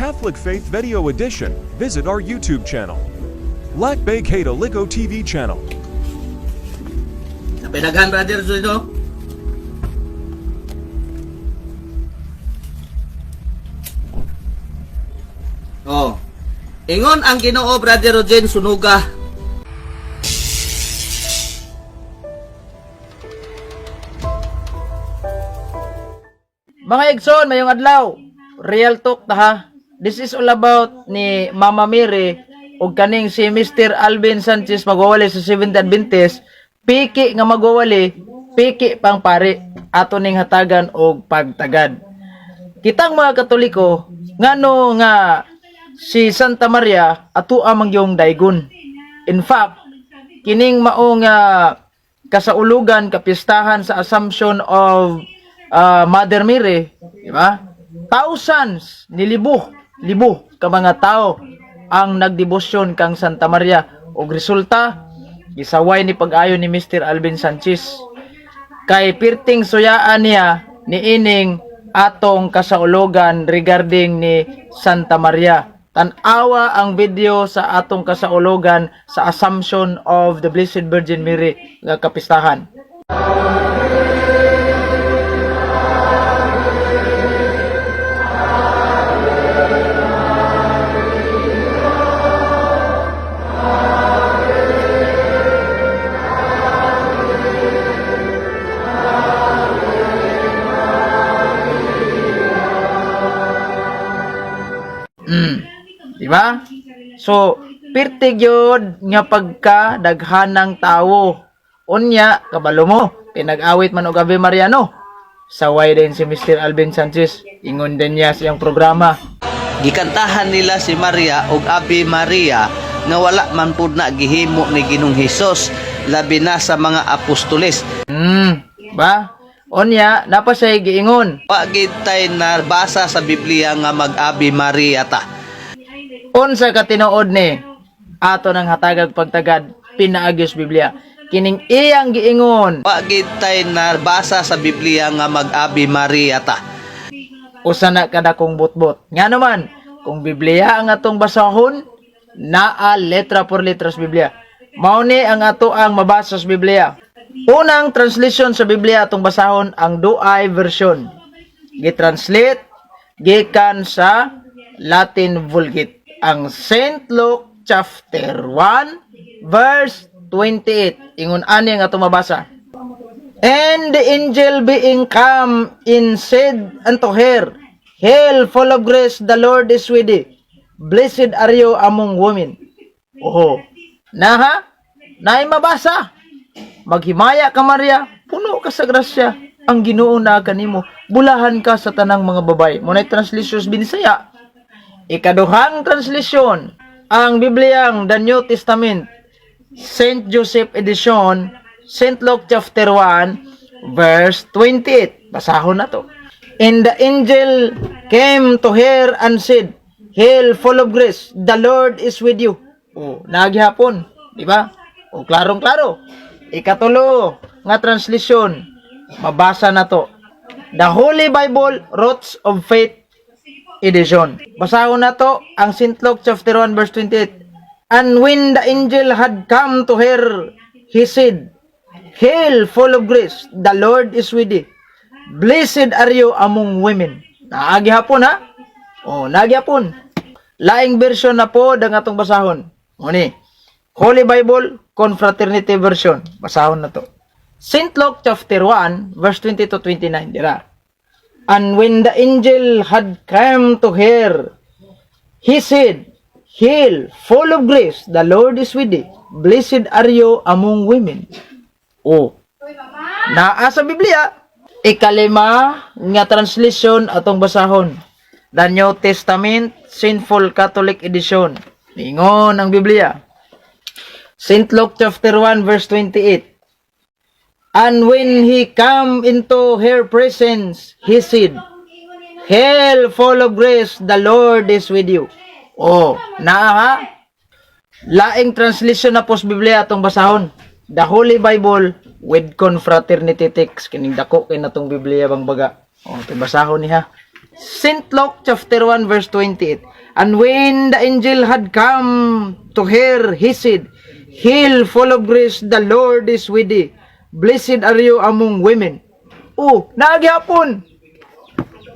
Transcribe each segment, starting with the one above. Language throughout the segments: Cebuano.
Catholic Faith Video Edition, visit our YouTube channel, Lakbay Katoliko TV channel. Napinaghan, Brother Zuido. Oh. Ingon ang Ginoo, Brother Rogen, sunuga. Mga igsoon, mayong adlaw. Real talk ta ha. This is all about ni Mama Mary ug kaning si Mr. Alvin Sanchez magwawali sa Seventh Adventist, piki nga magwawali, piki pang pare ato ning hatagan og pagtagad. Kitang mga Katoliko, ngano nga si Santa Maria ato amang yung daygon. In fact, kining mao nga kasaulugan kapistahan sa Assumption of Mother Mary, di ba? Thousands, nilibo, libo ka mga tao ang nagdebosyon kang Santa Maria ug resulta gisaway ni pag-ayo ni Mr. Alvin Sanchez kay pirting suyaan niya niining atong kasaulugan regarding ni Santa Maria. Tan-awa ang video sa atong kasaulugan sa Assumption of the Blessed Virgin Mary nga kapistahan. Di ba? So, pirti gyud nga pagka daghanang tawo. Unya, kabalo mo, pinag-awit man og Ave Mariano. Saway din si Mr. Alvin Sanchez. Ingon din niya sa iyang programa. Gikantahan nila si Maria og Ave Maria nga wala man pud na gihimo ni Ginoong Hesus labi na sa mga apostoles. Ba? Unya, napa siya giingon. Wa gid tay nabasa sa Biblia nga mag-Ave Maria ta. Unsa ka tinuod ni ato nang hatagag pagtagad pinaagi sa Biblia. Kining iyang giingon Wa gid tay nabasa sa Biblia nga mag-Ave Maria ta. Usa na kadakong botbot. Nga naman, kung Biblia ang atong basahon, naa letra por letra sa Biblia. Mao ni ang ato ang mabasa sa Biblia. Unang translation sa Biblia atong basahon ang Duay version. Gitranslate gikan sa Latin Vulgate. Ang Saint Luke chapter 1 verse 28. Ingon ani ang atong mabasa. And the angel being come in said unto her, "Hail, full of grace, the Lord is with thee. Blessed are you among women." Oho. Naha? Naay mabasa. Maghimaya ka, Maria, puno ka sa grasya. Ang Ginoo naa kanimo. Bulahan ka sa tanang mga babae. Mao translation sa Binisaya. Ikaduhang translation, ang Bibliang The New Testament, Saint Joseph Edition, Saint Luke chapter 1, verse 28. Basahon na to. And the angel came to her and said, "Hail, full of grace, the Lord is with you." O, nagihapon, di ba? O, klarong-klaro. Ikatulo nga translation, mabasa na to. The Holy Bible, Roots of Faith Edition. Basahon na to ang St. Luke chapter 1 verse 28. And when the angel had come to her, he said, "Hail, full of grace, the Lord is with thee. Blessed are you among women." Naagi hapon ha? O, naagi hapon. Laing version na po ang atong basahon. Muni, Holy Bible Confraternity Version. Basahon na to. St. Luke chapter 1 verse 20 to 29. Dira. And when the angel had come to her, he said, "Hail, full of grace, the Lord is with thee. Blessed are you among women." O, naa sa Biblia, ikalima nga translation atong basahon. The New Testament, Sinful Catholic Edition. Ingon ang Biblia. St. Luke chapter 1 verse 28. And when he come into her presence, he said, "Hail, full of grace, the Lord is with you." Oh, naa ha? Laing translation na po sa Biblia atong basahon. The Holy Bible with Confraternity Text. Kining dako kay natong Biblia bang baga. Oh, basahon niya. St. Luke chapter 1 verse 28. "And when the angel had come to her, he said, 'Hail, full of grace, the Lord is with thee. Blessed are you among women.'" Oh, naa gyapon.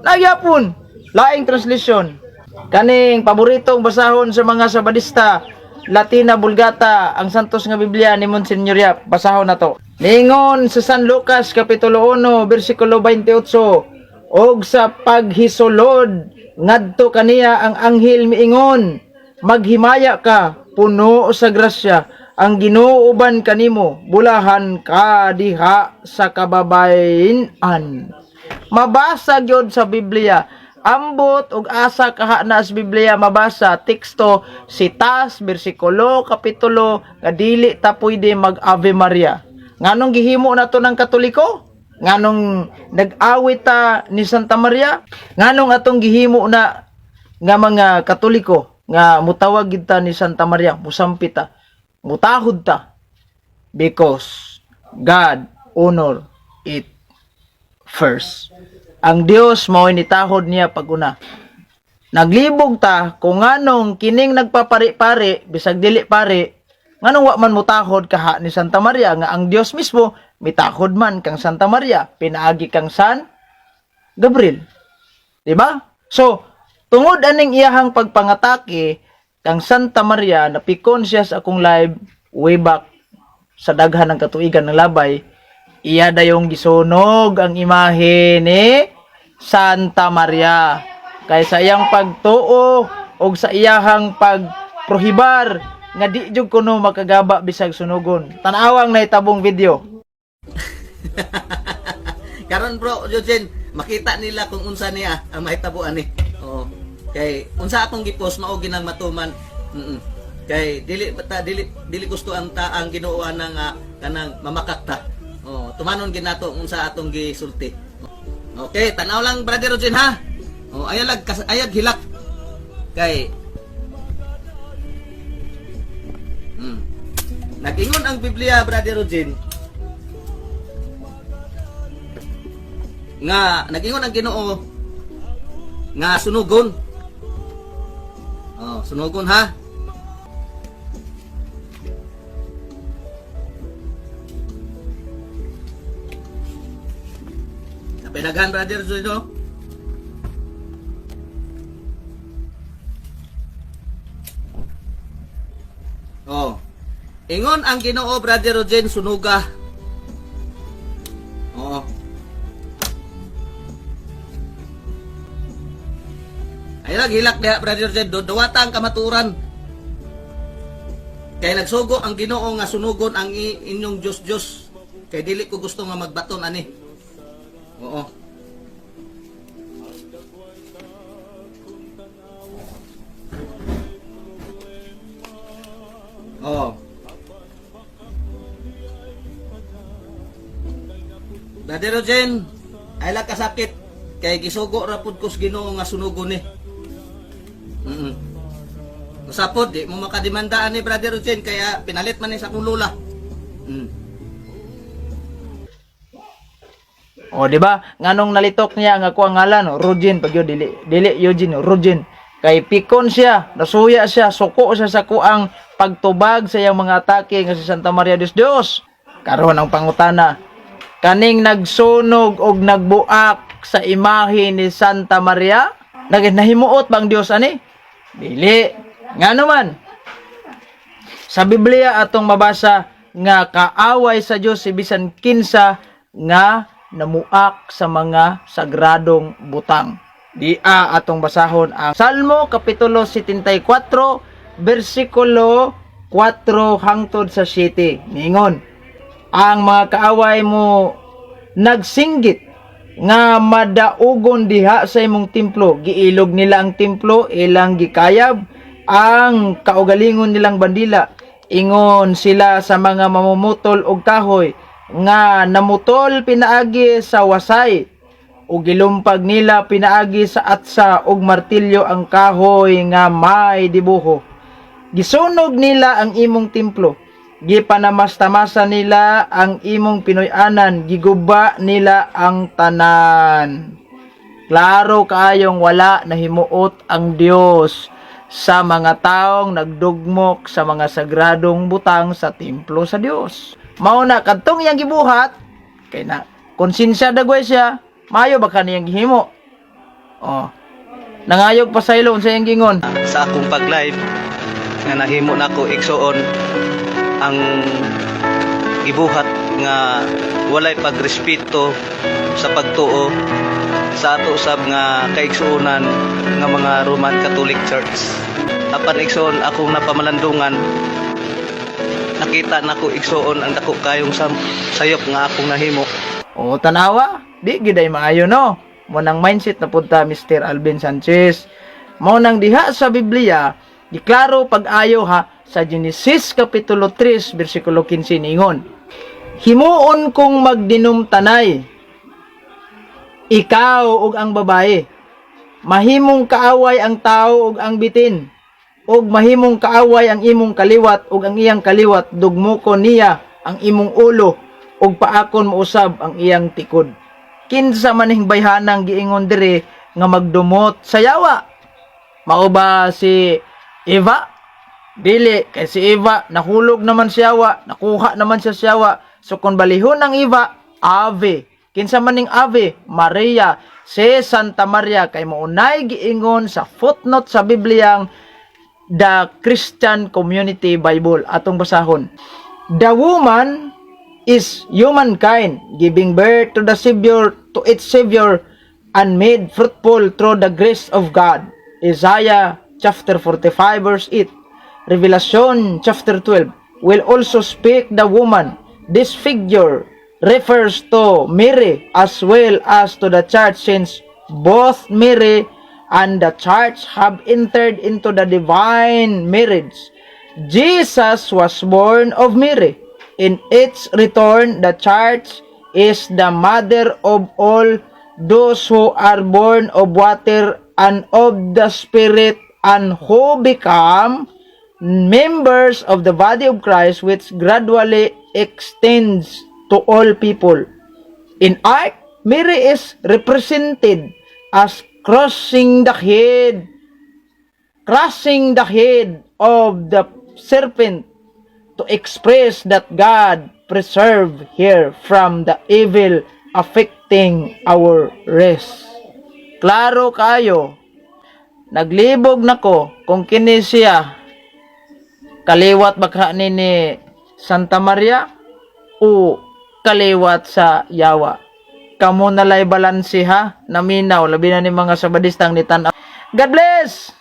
Naa gyapon. Laing translation. Kaning paboritong basahon sa mga Sabadista, Latina Vulgata, ang Santos nga Biblia ni Monsignor Yap. Basahon na to. Ningon sa San Lucas kapitulo 1 bersikulo 28, "Og sa paghisulod ngadto kaniya ang anghel miingon, 'Maghimaya ka, puno sa grasya, ang Ginoo uban kanimo, bulahan ka diha sa kababayen-an.'" Mabasa gyud sa Biblia. Ambot og asa kaha na sa Biblia mabasa teksto, sitas, bersikulo, kapitulo nga dili ta pwede mag Ave Maria. Nganong gihimo na to ng Katoliko? Nganong nag-awit ta ni Santa Maria? Nganong atong gihimo na nga mga Katoliko nga mutawag gid ta ni Santa Maria, musampi ta, mutahod ta? Because God honor it first. Ang Dios mao nitahod niya pag-una. Naglibog ta kung nganong kining nagpapari-pari bisag dili pari, nganong wa man mutahod kaha ni Santa Maria nga ang Dios mismo mitahod man kang Santa Maria pinaagi kang San Gabriel. Di ba? So, tungod aning iyahang pagpangatake kang Santa Maria, napikon siya sa akong live way back sa daghan ng katuigan ng labay, iya dayong gisunog ang imahe ni Santa Maria. Kay sa iyang pagtuo og sa iyahang pagprohibar nga di jud kuno makagaba bisag sunugon. Tanawang nahitabong video. Karon, bro Eugene, makita nila kung unsa niya ang mahitabo ani. Oo. Kay unsa akong gipost mao ginang matuman. Kay dili ta dili dili gusto ang ta ang Ginoo nga kanang mamakak ta. Oh, tumanon ginato unsa atong gisulti. Okay, tanaw lang, brother Eugene, ha. Oh, ayalag ayag hilak. Kay Nag-ingon ang Biblia, brother Eugene, nga nag-ingon ang Ginoo nga sunugon. Oh, sunugon ha. Kapinaghan, brother Zuno. Oh. Ingon ang Ginoo, brother Rogen, sunuga. Oo. Ay lang hilak diha, brother Rogen, duwata ang kamaturan. Kay nagsugo ang Ginoo nga sunugon ang inyong Diyos-Diyos. Kay dili ko gusto nga magbaton ani. Oo. Oo. Brother Rogen, ay lang kasakit kay gisugo ra pud ko sa Ginoo nga sunugon ni. Usapod di mo makademandaan ni, brother Rogen, kaya pinalit man ni sa akong lola. O, di ba? Nganong nalitok niya ang ako ang ngalan, Rogin pag yun, dili dili Eugene, Rogin. Kay pikon siya, nasuya siya, suko siya sa kuang pagtubag sa iyang mga atake nga si Santa Maria Dios Dios. Karon ang pangutana, kaning nagsunog og nagbuak sa imahe ni Santa Maria, nag nahimuot bang Dios ani? Dili. Ngano man? Sa Biblia atong mabasa nga kaaway sa Dios si bisan kinsa nga namuak sa mga sagradong butang. Dia atong basahon ang Salmo kapitulo 74 bersikulo 4 hangtod sa 7. Ningon, "Ang mga kaaway mo nagsinggit nga madaugon diha sa imong templo. Giilog nila ang templo, ilang gikayab ang kaugalingon nilang bandila. Ingon sila sa mga mamumutol og kahoy nga namutol pinaagi sa wasay ug gilumpag nila pinaagi sa atsa ug martilyo ang kahoy nga may dibuho. Gisunog nila ang imong templo. Gipanamastamasa nila ang imong Pinoy-anan, giguba nila ang tanan." Klaro kaayong wala nahimuot ang Dios sa mga taong nagdugmok sa mga sagradong butang sa templo sa Dios. Mao na kadtong iyang gibuhat kay na konsensya dagway siya, maayo ba kaniyang gihimo? Oh. Nangayog pasaylo, unsa iyang gingon? Sa akong pag-live nga nahimo nako, igsuon, ang gibuhat nga walay pagrespeto sa pagtuo sa ato usab nga kaigsuonan nga mga Roman Catholic Church. Apan, igsuon, akong napamalandungan, nakita nako, igsuon, ang dako kayong sayop nga akong nahimo. O tanawa, di giday maayo, no. Mao nang mindset na punta Mr. Alvin Sanchez. Mao nang diha sa Biblia, giklaro pag-ayo ha sa Genesis kapitulo 3 bersikulo 15, ningon: "Himuon kong magdinumtanay ikaw ug ang babae. Mahimong kaaway ang tao ug ang bitin. Ug mahimong kaaway ang imong kaliwat ug ang iyang kaliwat, dugmoko niya ang imong ulo ug paakon mousab ang iyang tikod." Kinsa man ning bayhanang giingon diri nga magdumot sa yawa? Mao ba si Eva? Dili kay si Eva nahulog naman siya yawa, nakuha naman siya sa yawa. So kung balihon ang Eva, Ave. Kinsa man ning Ave? Maria, si Santa Maria, kay maunay giingon sa footnote sa Bibliang The Christian Community Bible. Atong basahon. The woman is humankind, giving birth to the Savior, to its Savior, and made fruitful through the grace of God. Isaiah chapter 45 verse 8. Revelation chapter 12 will also speak the woman. This figure refers to Mary as well as to the church, since both Mary and the church have entered into the divine marriage. Jesus was born of Mary. In its return, the church is the mother of all those who are born of water and of the Spirit and who become members of the body of Christ, which gradually extends to all people. In art, Mary is represented as crushing the head of the serpent to express that God preserve her from the evil affecting our race. Klaro kayo, naglibog nako kung kini siya kaliwat baka ni Santa Maria o kaliwat sa yawa. Kamo na lay balanse ha, naminaw, labi na ni mga sabadistang ni tan. God bless!